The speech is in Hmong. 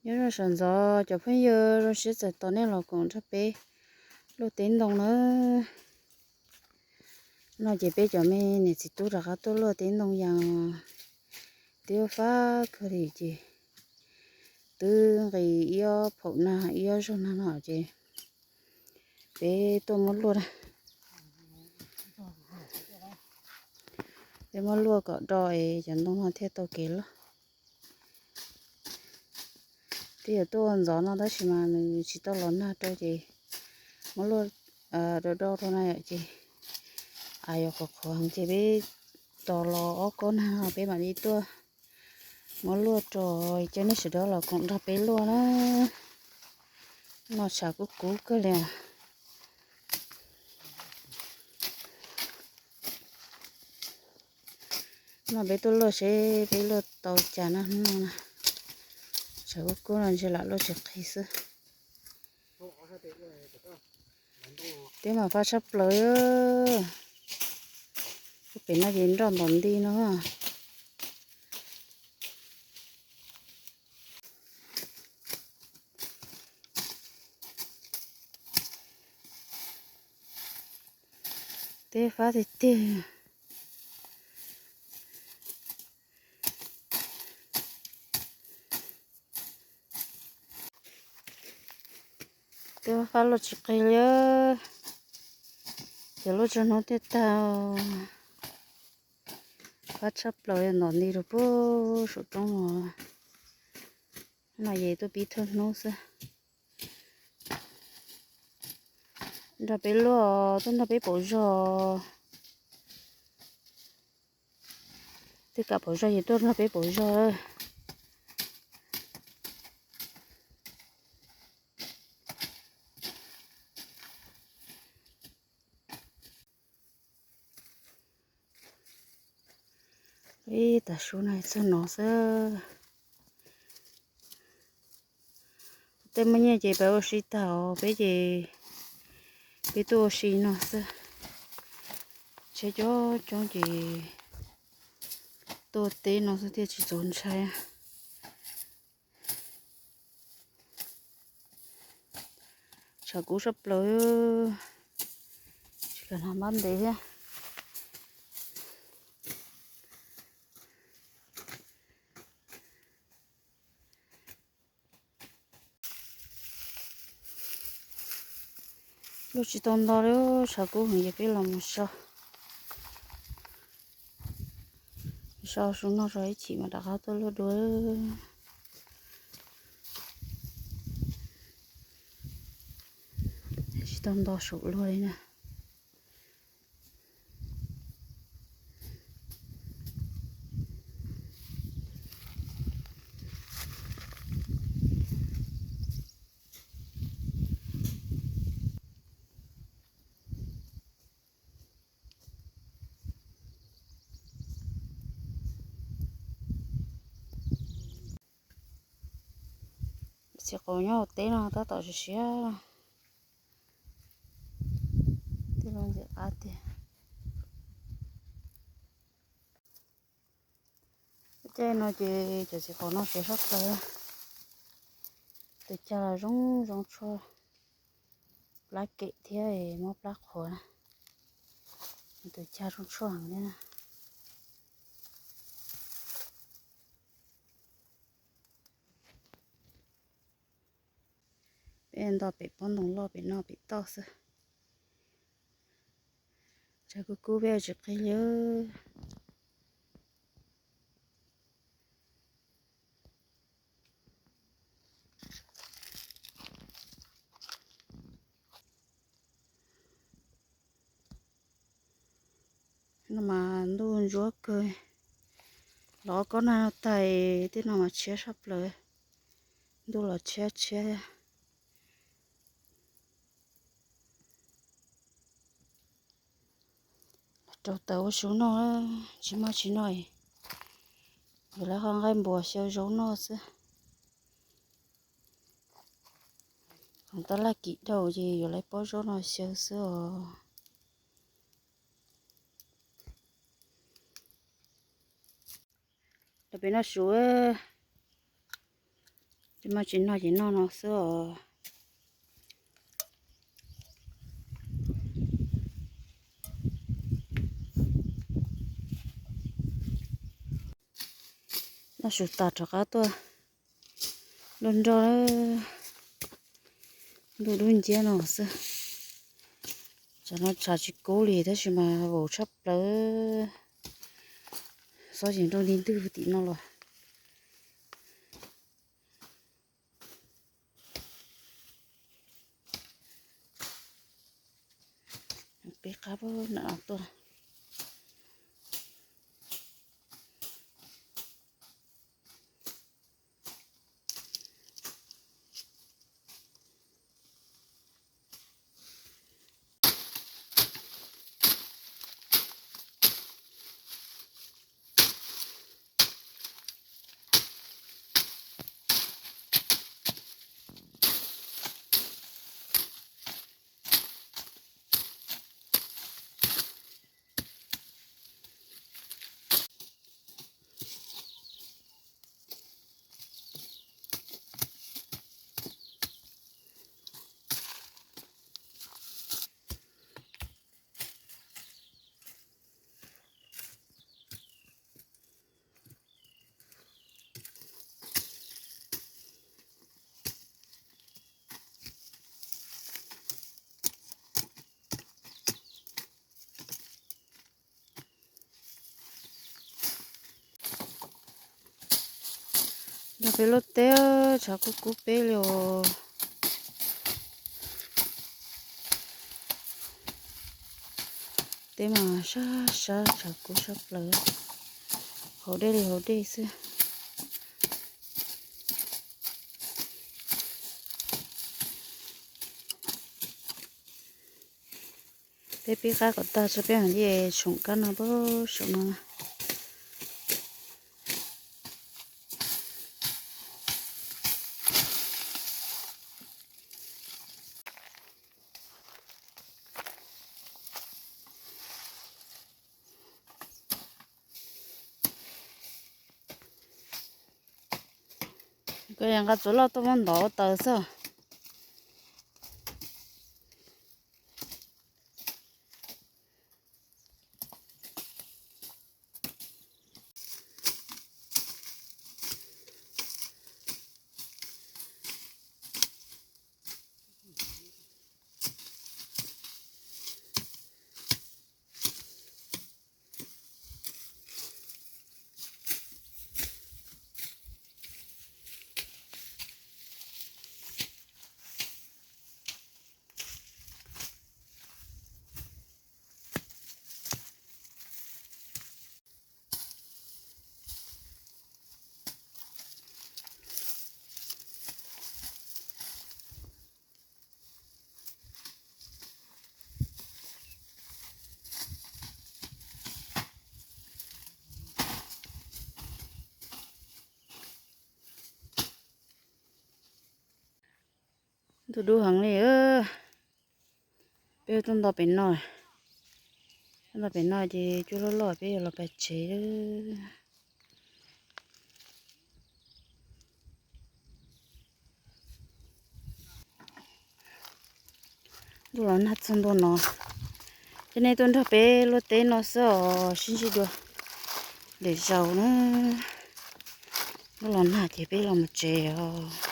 Nyob zoo sawv ntxov cov phooj ywg, zoo siab txais tos nej los koom nrog peb luaj teb ntoo na. No ces peb cov me niam txiv tub rov qab tuaj luaj teb ntoo yas, twb fab kawg li ces twb nqis ib ob phaum nag ib ob zaug nag no ces peb tuaj muab luaj na. Peb muab luaj kom do es cov ntoo no thiaj tau kev loj. Twb yog tuaj ntxov no tab sis mas nws tsis tau los nag rau ces muab luaj do do rau na yom ces, a, yog qhuav qhuav ces peb tos los ob kob nag no peb mam li tuaj muab luaj rau cov nej sawv daws los koom nrog peb luaj na. No tshav kub kub kawg li. No peb tuaj luaj seb peb luaj tau cas na no na. Tshav kub kub no ntshe lam luaj tsis qhib xwb. Teb mas fab tshaj plaws. Pem no ces nroj ntov nti no. Teb fab tiag tiag. Teb fab luaj tsis qhib li. Ces luaj tsaus hnub thiaj tag. Fab tshaj plaws ntov nti rau puag saum roob no. No ces tuaj pib thawj hnub xwb. Nrog peb luaj, tuaj nrog peb pauv zog. Twb kam pauv zog ces tuaj nrog peb pauv zog. Ib tag su no txog no xwb. Tej muaj nyiaj ces peb ua si tag os, peb ces peb tuaj ua si no xwb. Tsheb coob coob ces tuaj teb no xwb thiaj tsis txaus ntshai. Tshav kub tshaj plaws, tsis kam hnav npab ntev thiab. Luaj tsis tau nto li, tshav kub heev ces peb los mus so, so su noj tso ib chim mas rov qab tuaj luaj dua. Tsis tau nto saum luaj li na. Txiv qaub nyob hauv teb no tab tom siav siav. Tej lub ntxim qab tiag. Caij no ces cov txiv qaub no siav sab plaws. Tus cag zoo zoo tshuaj, plab kem thiab muab plab qhuav na. Tus cag zoo tshuaj heev thiab. Peb nto pem pob ntoo loj pem no pem toj xwb. Tshav kub kub peb tsis qhib li. No mas ntuj ntsuab kawg, los kob nag no tag, tej no mas tshiab saj plaws, ntuj los tshiab tshiab. Rau taws ua su noj, tsis muaj tsis noj, yuav lawv qhov nqaij npuas xyaw zaub noj xwb. Thaum tab laj kim dhau ces yuav lawv pob zaub no xyaw xwb os. Rau pem noj su, Muaj tsis noj ces noj no xwb os. Noj su tas rov qab tuaj luaj nroj, ntuj dub nciab no xwb. Tsam no tshav tsis kub li tab sis mas vaum tshaj plaws. Xob ces nroj nti ntwg tim no los. Peb qab na tuaj. Nrog peb luaj teb, tshav kub kub peb li os. Teb mas sab sab, tshav kub sab plaws, haus dej li haus dej xwb. Peb pib qab kom tag tso peb mam li tshoom kab no pab saum no na. Koj yog nqa txuv loj tuaj muab ntov ua taws xwb. Ntuj dub heev li. Peb tuaj nto pem no, tuaj nto pem no ces cua loj loj peb yuav los pais tsev. Ntuj los nag txog ntua no, ces nej tuaj nrog peb luaj teb no xwb os, sib ntsib dua lwm zaus na. Ntuj los nag ces peb los mus tsev os.